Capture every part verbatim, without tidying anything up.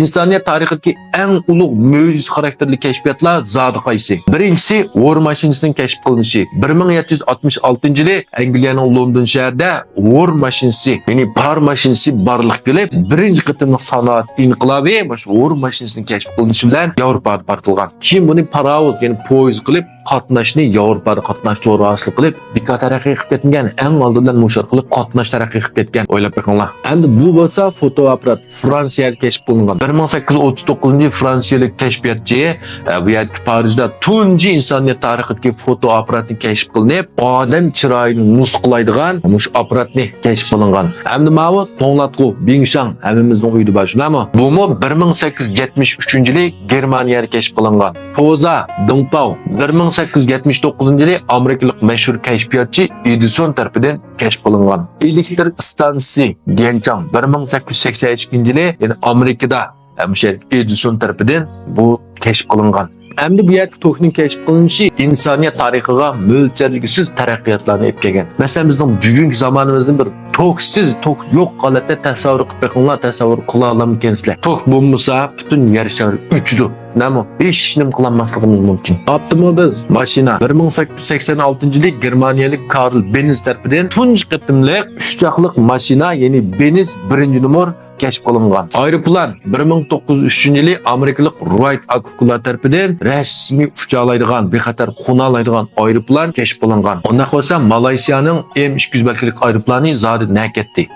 ئىنسانىيەت تارىخىدىكى ئەڭ ئۇلۇغ مۆجىزە خاراكتېرلىك كەشپىياتلار زادى قايسى؟ بىرىنچىسى، ھور ماشىنىسىنىڭ كەشىپ قىلىنىشى. بىر مىڭ يەتتە يۈز ئاتمىش ئالتىنچى يىلى ئەنگلىيەنىڭ لوندون شەھىرىدە ھور ماشىنىسى، يەنى پار ماشىنىسى بارلىققا كېلىپ، بىرىنچى قېتىملىق سانائەت ئىنقىلابى مۇشۇ ھور ماشىنىسىنىڭ كەشىپ قىلىنىشى بىلەن ياۋروپادا پارتلىغان. كېيىن بۇنى پاراۋۇز، يەنى پويىز قىلىپ قاتناشنى، ياۋروپادا قاتناش تورى ھاسىل قىلىپ، بىكار تەرەققىي قىلىپ كەتمىگەن، ئەڭ ئالدى بىلەن مۇشۇ ئارقىلىق قاتناش تەرەققىي قىلىپ كەتكەن. ئويلاپ بېقىڭلار. ئەمدى بۇ بولسا فوتو ئاپپارات. فرانسىيەدە كەشىپ قىلىنغان. بىر مىڭ سەككىز يۈز ئوتتۇز توققۇزىنچى يىل فرانسىيەلىك كەشپىياتچى، ئە، بۇ يەردىكى پارىژدا تۇنجى ئىنسانىيەت تارىخىدىكى فوتو ئاپپاراتنى كەشىپ قىلىنىپ، ئادەم چىرايىنى نۇسخىلايدىغان مۇشۇ ئاپپاراتنى كەشىپ قىلىنغان. ئەمدى ماۋۇ توڭلاتقۇ، بىڭشاڭ ھەممىمىزنىڭ ئۆيىدە بار، شۇنداقمۇ؟ بۇمۇ بىر مىڭ سەككىز يۈز يەتمىش ئۈچىنچى يىلى گېرمانىيەدە كەشىپ قىلىنغان. پوزا، دىڭپاۋ، بىر مىڭ سەككىز يۈز يەتمىش توققۇزىنچى يىلى ئامېرىكىلىق مەشھۇر كەشپىياتچى ئېدىسون تەرىپىدىن كەشىپ قىلىنغان. ئېلېكتر ئىستانسىسى، گيەنچاڭ، بىر مىڭ سەككىز يۈز سەكسەن ئىككىنچى يىلى، يەنى ئامېرىكىدا، ھە، مۇشۇ يەردىكى ئېدىسون تەرىپىدىن بۇ كەشىپ قىلىنغان. ئەمدى بۇ يەردىكى توكنىڭ كەشىپ قىلىنىشى ئىنسانىيەت تارىخىغا مۆلچەرلىگۈسىز تەرەققىياتلارنى ئېلىپ كەلگەن. مەسىلەن، بىزنىڭ بۈگۈنكى زامانىمىزنى بىر توكسىز، توك يوق ھالەتتە تەسەۋۋۇر قىلىپ بېقىڭلار، تەسەۋۋۇر قىلالامدىكەنسىلەر؟ توك بولمىسا، پۈتۈن يەر شارى ئۆچىدۇ. نېمە؟ ھېچ نېمە قىلالماسلىقىمىز مۇمكىن. ئاپتوموبىل، ماشىنا، بىر مىڭ سەككىز يۈز سەكسەن ئالتىنچى يىلى گېرمانىيەلىك كارل بېنز تەرىپىدىن تۇنجى قېتىملىق ئۈچ چاقلىق ماشىنا، يەنى بېنز بىرىنچى نومۇر كەشىپ قىلىنغان. ئايروپىلان، بىر مىڭ توققۇز يۈز ئۈچىنچى يىلى ئامېرىكىلىق رايت ئاكۇكۇلا تەرىپىدىن رەسمىي ئۇچالايدىغان، بىخەتەر قونالايدىغان ئايروپىلان كەشىپ قىلىنغان. ئۇنداق بولسا، مالايسىيانىڭ ئېم ئىككى يۈز ماركىلىق ئايروپىلانى زادى نەگە كەتتى؟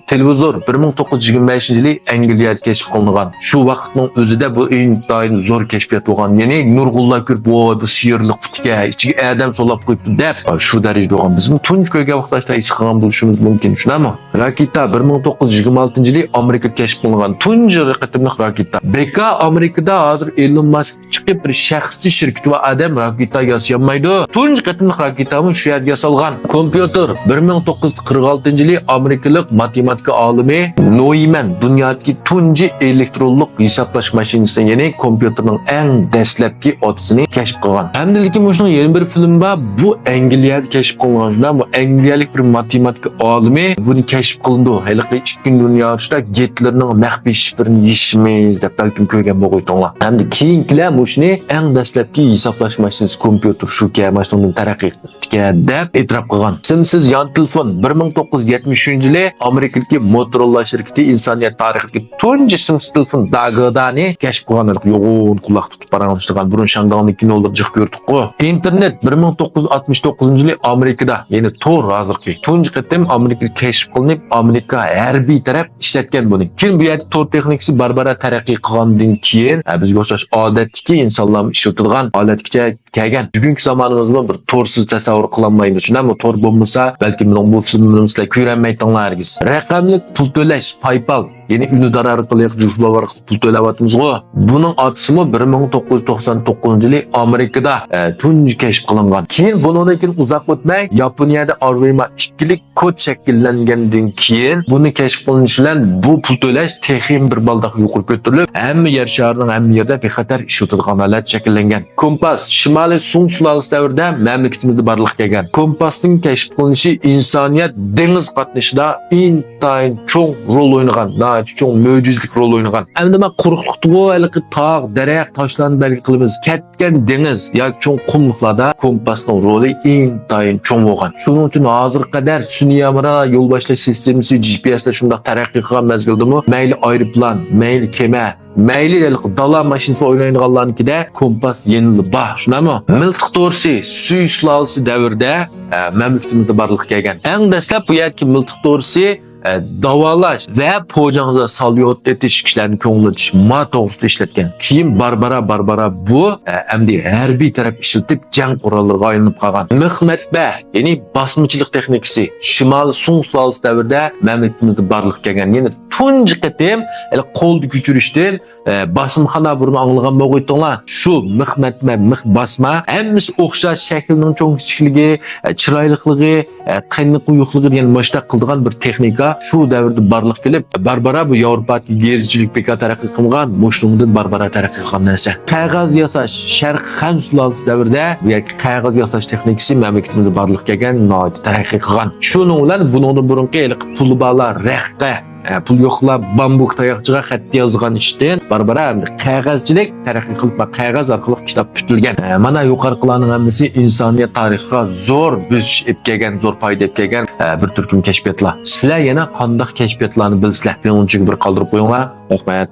تېلېۋىزور، بىر مىڭ توققۇز يۈز يىگىرمە بەشىنچى يىلى ئەنگلىيەدە كەشىپ قىلىنغان. شۇ ۋاقىتنىڭ ئۆزىدە بۇ ئىنتايىن زور كەشپىيات بولغان. يەنى نۇرغۇنلار كۆرۈپ، ۋاي، بۇ سېھىرلىق پۇتىكەن، ئىچىگە ئادەم سولاپ قويۇپتۇ دەپ، شۇ دەرىجىدە بولغان. بىزمۇ تۇنجى كۆرگەن ۋاقىتتا ھېس قىلغان بولۇشىمىز مۇمكىن، شۇنداقمۇ؟ راكېتا، بىر مىڭ توققۇز يۈز يىگىرمە ئالتىنچى يىلى ئامېرىكىدا كەشىپ قىلىنغان. تۇنجى قېتىملىق راكېتا. بىكار ئامېرىكىدا ھازىر ئېلون ماسك چىقىپ، بىر شەخسىي شىركىتى بار ئادەم راكېتا ياسىيالمايدۇ. تۇنجى قېتىملىق راكېتامۇ شۇ يەردە ياسالغان. كومپيۇتېر، بىر مىڭ توققۇز يۈز قىرىق ئالتىنچى يىلى ئامېرىكىلىق ماتېماتىكا ئالىمى نويمەن دۇنيادىكى تۇنجى ئېلېكترونلۇق ھېسابلاش ماشىنىسىنى، يەنى كومپيۇتېرنىڭ ئەڭ دەسلەپكى ئاتىسىنى كەشىپ قىلغان. ئەمدى لېكىن مۇشۇنىڭ يەنە بىر فىلىمى بار. بۇ ئەنگلىيەدە كەشىپ قىلىنغان. شۇنداق، بۇ ئەنگلىيەلىك بىر ماتېماتىكا ئالىمى بۇنى كەشىپ قىلىدۇ. ھېلىقى ئىككىنچى دۇنيا ئۇرۇشىدا گىتلېرنىڭ مەخپىي شىفىرىنى يېشىمىز دەپ بەلكىم كۆرگەن بولغۇيتۇڭلار. ھەمدە كېيىنكىلەر مۇشۇنى ئەڭ دەسلەپكى ھېسابلاش ماشىنىسى كومپيۇتېر شۇكەن، ماشىنىدىن تەرەققىي قىلىپتىكەن دەپ ئېتىراپ قىلغان. سىمسىز يانتېلېفون، بىر مىڭ توققۇز يۈز يەتمىش ئۈچىنچى يىلى ئامېرىكىدىكى موتورولا شىركىتى ئىنسانىيەت تارىخىدىكى تۇنجى سىمسىز تېلېفون داگودانى كەشىپ قىلغان. يوغان قۇلاق تۇتۇپ پاراڭلىشىدىغان، بۇرۇن شاڭداڭنىڭ كىنولىرىدا جىق كۆردۇققۇ. ئىنتېرنېت، بىر مىڭ توققۇز يۈز ئاتمىش توققۇزىنچى يىلى ئامېرىكىدا، يەنى تور ھازىرقى، تۇنجى قېتىم ئامېرىكىدا كەشىپ قىلىنىپ، ئامېرىكا ھەربىي تەرەپ ئىشلەتكەن بۇنى. كېيىن بۇ يەردە تور تېخنىكىسى بارا-بارا تەرەققىي قىلغاندىن كېيىن، ھە، بىزگە ئوخشاش ئادەتتىكى ئىنسانلارمۇ ئىشلىتىدىغان ھالەتكىچە كەلگەن. بۈگۈنكى زامانىمىزمۇ بىر تورسىز تەسەۋۋۇر قىلالمايمىز. شۇنداقمۇ؟ تور بولمىسا، بەلكىم مېنىڭ بۇ فىلىملىرىمنى سىلەر كۆرەلمەيتتىڭلار ھەرگىز. رەقەملىك پۇل تۆلەش، پايپال، يەنى ئۈندىدار ئارقىلىق، جۇفلار ئارقىلىق پۇل تۆلەۋاتىمىزغۇ. بۇنىڭ ئاتىسىمۇ بىر مىڭ توققۇز يۈز توقسان توققۇزىنچى يىلى ئامېرىكىدا، ئە، تۇنجى كەشىپ قىلىنغان. كېيىن بۇنىڭدىن كېيىن ئۇزاق ئۆتمەي ياپونىيەدە ئارۇيما ئىككىلىك كود شەكىللەنگەندىن كېيىن، بۇنى كەشىپ قىلىنىشى بىلەن بۇ پۇل تۆلەش تېخىمۇ بىر بالداق يۇقىرى كۆتۈرۈلۈپ، ھەممە يەر شارىنىڭ ھەممە يېرىدە بىخەتەر ئىشلىتىدىغان ھالەت شەكىللەنگەن. كومپاس شىمالىي سۇڭ سۇلالىسى دەۋرىدە مەملىكىتىمىزدە بارلىققا كەلگەن. كومپاسنىڭ كەشىپ قىلىنىشى ئىنسانىيەت دېڭىز قاتنىشىدا ئىنتايىن چوڭ رول ئوينىغان، ناھايىتى چوڭ مۆجىزىلىك رول ئوينىغان. ئەمدى مانا قۇرۇقلۇقتىغۇ ھېلىقى تاغ، دەرەخ، تاشلارنى بەلگە قىلىمىز. كەتكەن دېڭىز ياكى چوڭ قۇملۇقلاردا كومپاسنىڭ رولى ئىنتايىن چوڭ بولغان. شۇنىڭ ئۈچۈن ھازىرغا قەدەر سۈنئىي ھەمراھ، يول باشلاش سىستېمىسى، جى پى ئېسلار شۇنداق تەرەققىي قىلغان مەزگىلدىمۇ مەيلى ئايروپىلان، مەيلى كېمە، مەيلى ھېلىقى دالا ماشىنىسى ئوينايدىغانلارنىڭكىدە كومپاس يەنىلا بار، شۇنداقمۇ؟ مىلتىق تورىسى سۈي سۇلالىسى دەۋرىدە، ئە، مەملىكىتىمىزدە بارلىققا كەلگەن. ئەڭ دەسلەپ بۇ يەردىكى مىلتىق تورىسى، ئە، داۋالاش ۋە پوجاڭزا ساليوت ئېتىش، كىشىلەرنى كۆڭۈل ئېچىش ما توغرىسىدا ئىشلەتكەن. كېيىن بارا-بارا، بارا-بارا بۇ، ئە، ئەمدى ھەربىي تەرەپ ئىشلىتىپ، جەڭ قوراللىرىغا ئايلىنىپ قالغان. مىخ مەتبە، يەنى باسمىچىلىق تېخنىكىسى شىمالىي سۇڭ سۇلالىسى دەۋرىدە مەملىكىتىمىزدە بارلىققا كەلگەن. يەنى تۇنجى قېتىم، ھېلى قولدا كۆچۈرۈشتىن، ئە، باسمىخانا بۇرۇن ئاڭلىغان بولغۇيتتۇڭلار. شۇ مىخ مەتمە، مىخ باسما، ھەممىسى ئوخشاش، شەكلىنىڭ چوڭ كىچىكلىكى، ئە، چىرايلىقلىقى، ئە، قېنىقلىقى يوقلۇقى دېگەن مۇشۇنداق قىلىدىغان بىر تېخنىكا شۇ دەۋردە بارلىققا كېلىپ، بارا-بارا بۇ ياۋروپادىكى گېزىتچىلىك بىكار تەرەققىي قىلمىغان، مۇشۇنىڭدىن بارا-بارا تەرەققىي قىلغان نەرسە. قەغەز ياساش، شەرقىي خەن سۇلالىسى دەۋرىدە بۇ يەردىكى قەغەز ياساش تېخنىكىسى مەملىكىتىمىزدە بارلىققا كەلگەن، ناھايىتى تەرەققىي قىلغان. شۇنىڭ بىلەن بۇنىڭدىن بۇرۇنقى ھېلىقى پۇلى بارلار، رەققە، ئە، پۇل يوقلار بامبۇك تاياقچىغا خەت يازغان ئىشتىن بارا-بارا ئەمدى قەغەزچىلىك تەرەققىي قىلىپ، قەغەز ئارقىلىق كىتاب پۈتۈلگەن. ئە، مانا يۇقىرىقىلارنىڭ ھەممىسى ئىنسانىيەت تارىخىغا زور بۆسۈش ئېلىپ كەلگەن، زور پايدا ئېلىپ كەلگەن، ئە، بىر تۈركۈم كەشپىياتلار. سىلەر يەنە قانداق كەشپىياتلارنى بىلىسىلەر؟ مېنىڭچە بىر قالدۇرۇپ قويۇڭلار. رەھمەت.